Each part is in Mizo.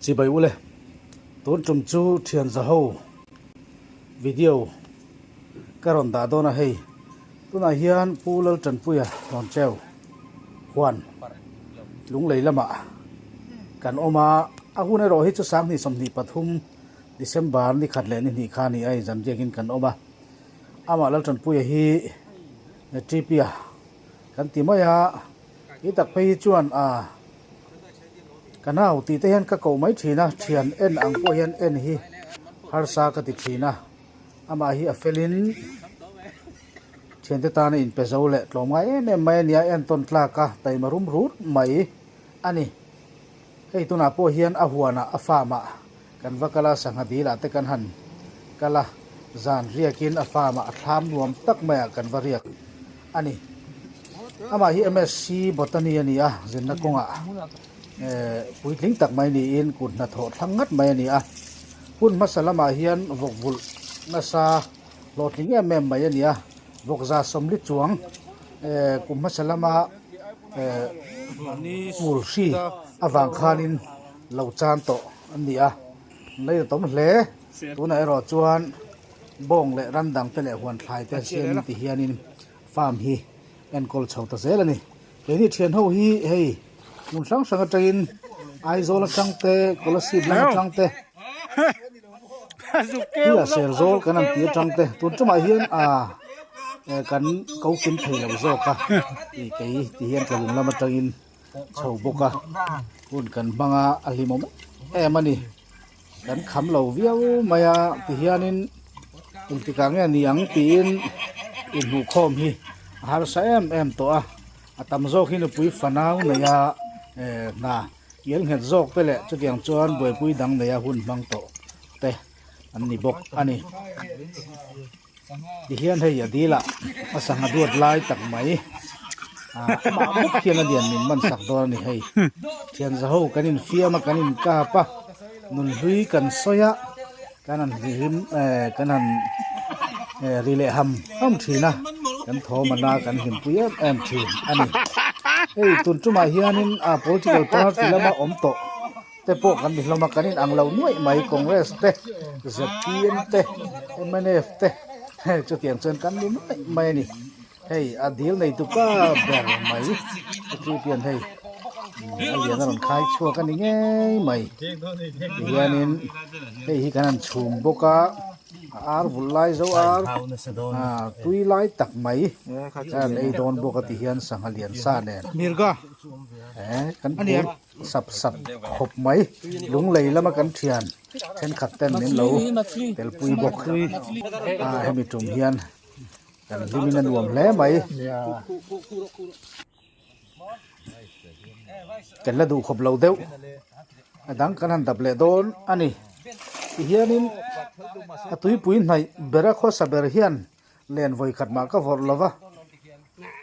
Chibai ule, tun tum chu thian zaho video ka rawn dah dawn a hei. Tunah hian Pu Laltanpuia Hlawncheu huan lunglei lamah kan awm a, a hun erawh hi chu 2023 December ni khat leh ni hnih kha a ni a, inzam biakin kan awm a. Amah Laltanpuia hi Tripia kan ti mai a, Hi tak phei hi chuan a ka nau tih te hian ka koh mai thin a, thian en ang pawh hian en hi harsa ka ti thin a, amah hi a felin thiante tana inpe zo leh tlawm ngai em em mai a nia, entawn tlak a taima rum rut mai a ni. Hei tunah pawh hian a huanah a farm ah kan va kal a, sangha dil ah te kan han kal a, zan riakin a farm ah a thlam nuam tak maiah kan va riak a ni. Amah hi MSc Botany a ni a, zinna kawngah eh puitling tak mai niin kut hnathawh thlang ngat mai a ni a. Hun hmasa lamah hian vawk vulh nasa hlawhtling em em mai a ni a, vawkza sawmli chuang eh kum hmasa lama eh hmul hri avang khanin lo chan tawh an ni a, lei a tawm hle. Tunah erawh chuan bawng leh ram dang te leh huan thlai te siamin ti hianin farm hi enkawl chho ta zel a ni. Keini thian ho hi hei hmun hrang hrang atangin Aizawl atang te Kolasib lam atang te hi a ser zawl kan han ti atang te tun tumah hian ah kan ko kim thei lo zawk a tih kei ti hian tlawng lam atangin chho bawk a hun kan hmang a a hlimawm em a ni. Kan kham lo viau mai a tihianin engtikah nge ni ang tiin inhmuhkhawm hi a harsa em em tawh a, a tam zawk hi nupui fanau nei a eh hna kial nghet zawk te leh chutiang chuan buaipui dang nei a hun hmang tawh te an ni bawk a ni. Tihian hei a dil ah a sangha duat lai tak mai ah amah bawk hian a lian min man sak dawn a ni hei thian za ho kan infiam a kan inkap a nunhlui kan sawi a kan han hlim eh kan han eh ri leh ham ham thin a kan thawm a na kan hlimpui em em thin a ni hei tun tumah hianin ah political party lama awm tawh. te pawh kan ni hlawm a kan in ang lo nuaih mai congress te zpm te mnf te hei chutiang chuan kan ni nuaih mai a ni hei a dil nei tu pa ber mai pian hei a lian a rawn khai chhuak a ni ngei mai tihianin hei hi kan han chhum bawk a a ar vul lai zo ar ah tui lai tak mai kan ei dawn bawk a tihian sangha lian sa nen eh kan phur. Sap sap khawp mai lunglei lama kan thian thenkhat ten min lo telpui bawk a hemi tum hian kan hlimin a nuam hle mai kan la duh khawp lo deuh a dang kan han dap leh dawn a ni tihianin a tuipui hnaih bera khawsa ber hian Len vawi khat mah ka vawrh lo va,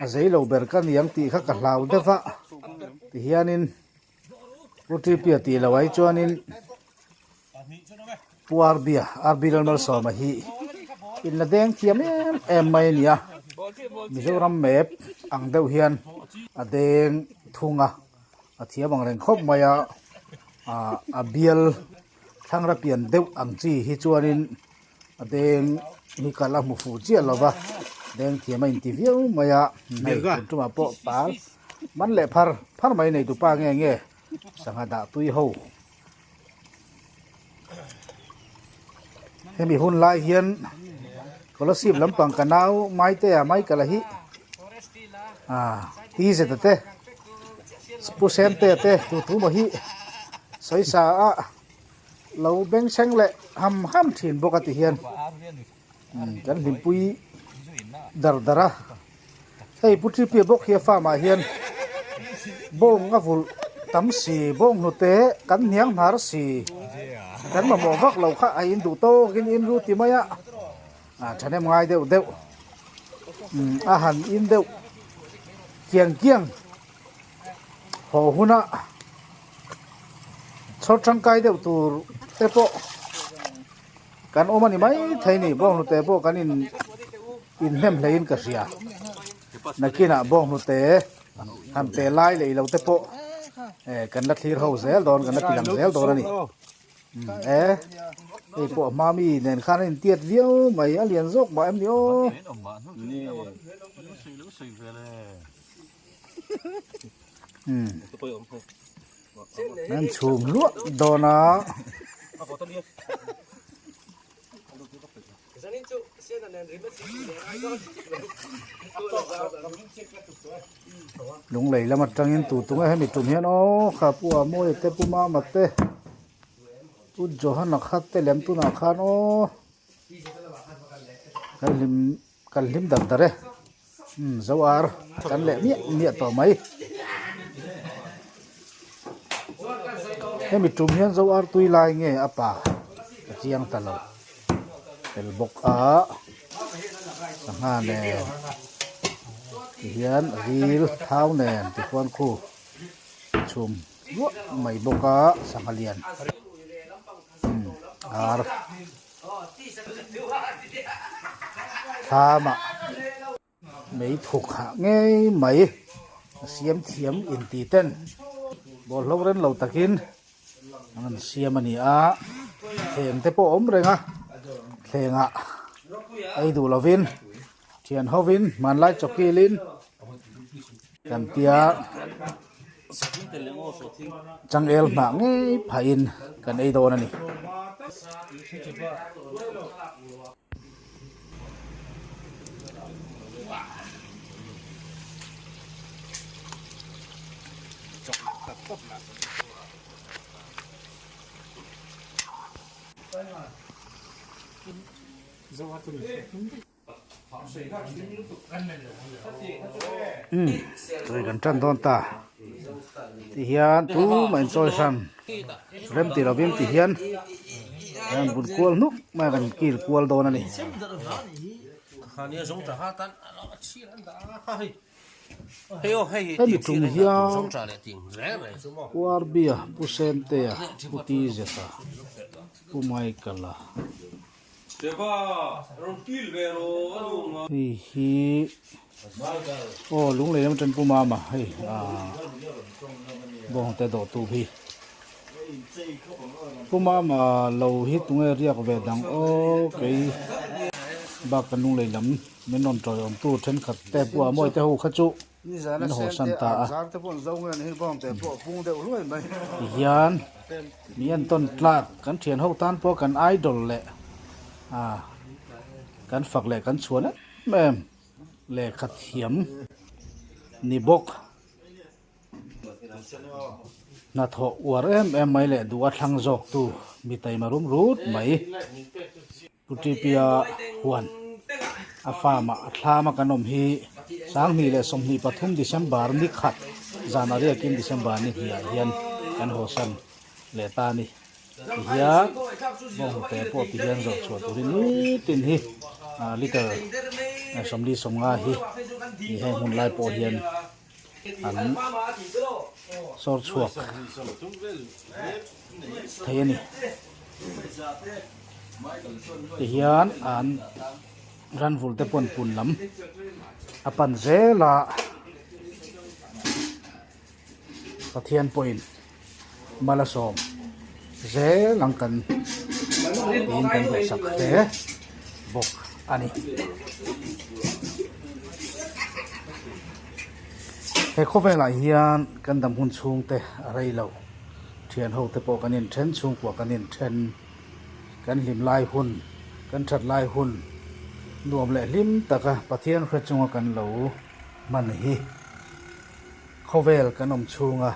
a zei lo ber ka niang tih kha ka hlau deuh va, tihianin Pu Tripia tih loh ai chuanin Pu Arbia, Arbi Lalmalsawma hi inla deng thiam em em mai a ni a, Mizoram map ang deuh hian a deng thung a, a thiam ang reng khawp mai a, a bial thlangra pian deuh ang chi hi chuanin A deng hi kal a hmu fuh chiah lo va, deng thiam a inti viau mai a, hei tun tumah pawh pal man leh phar phar mai nei tupa nge nge sangha dah tui ho. Hemi hun lai hian Kolasib lampang ka nau Maitea Michael-a hi ah Tizeta te Pu Semtea te tu tu maw hi sawisa a. Lo bengchheng leh ham ham thin bawk a ti hian kan hlimpui dar dar a, hei Pu Tripia bawk hi a farm ah hian bawng a vulh tam si bawng hnute kan hniang hnar si kan mamawh vak lo kha a in duh tawk in in ru ti mai a, ah thahnem ngai deuh deuh a han in deuh kiang kiang haw huna. Chhawr tangkai deuh tur te pawh kan awm a ni mai thei ni bawnghnute pawh kan in inhnem hlein ka hria nakinah bawnghnute han pe lai leh ilo te pawh. Kan la thlir ho zel dawn kan la ti lang zel dawn a ni. E hei pawh hma mi nen khan a intiat viau mai a lian zawk mah em ni aw. An chhum hluah dawn a. Lunglei lam atangin tu tunge hemi tum hian aw kha pu a mawi te pu mama te pu Johana kha te lem tunah khan aw kan hlim kan hlim dar dar e umm zo ar kan leh miah miah tawh mai hemi tum hian zo ar tui lai nge a pa ka chiang ta lo tel bawk a sangha nen tihian ril thau nen tikhuan khu chhum ruah mai bawk a sangha lian umm ar. Thlamah mei thuk hah ngei mai a siam thiam inti ten bawlhlo ren lo takin an rawn siam a ni a thleng te pawh a awm reng a thlengah ei duh lovin thian hovin hmanlai chawkilin kan tia changel hnah ngei phahin kan ei dawn a ni. Umm chawi kan tan dawn ta tihian tumah in chawi hran rem tih lovin tihian kan bun kual hnuk mai a kan kil kual dawn a ni. Hemi tum hian Pu Arbia, Pu Sentea, Pu Tizeta, Pu Michael-a. Hei hi aw lunglei lam atang pu mama hei ah bawng te dawh tu hi pu mama lo hi tunge riak ve dang aw kei bak kan lunglei lam min rawn tawiawm tu thenkhat te pu ah mawi te ho kha chu min haw san ta a tihian mi entawn tlak kan thian ho tan pawh kan idol leh ah kan fak leh kan chhuan em em lehkha thiam ni bawk hnathawh uar em em mai leh duh a thlang zawk tu mi taima rum rut mai. Pu Ṭipia huan a farm ah a thlam a kan awm hi 2023 December ni khat zan a riakin December ni hnih ah hian kan hawsan leh ta a ni. Tihian bawnghnute pawh tihian zawrh chhuah turin nitin hi liter 40 hi heng hun lai pawh hian an sawr chhuak thei a ni tihian an ranvul te pawn pun lam a pan zel a Pathian pawhin malasawm zel ang kan tiin kan duhsak hle bawk a ni. He khawvelah hian kan dam hun chhungte a rei lo. Thian ho te pawh kan inthen, chhungkua kan inthen, kan hlim lai hun, kan that lai hun nuam leh hlim taka Pathian hre chunga kan lo hman hi. Khawvel kan awm chhunga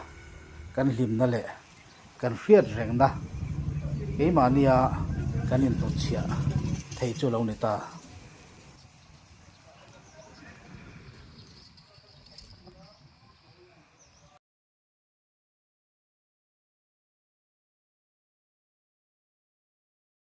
kan hlimna leh kan hriat rengna keimahnia kan inhnutchhiah thei chu lo ni ta.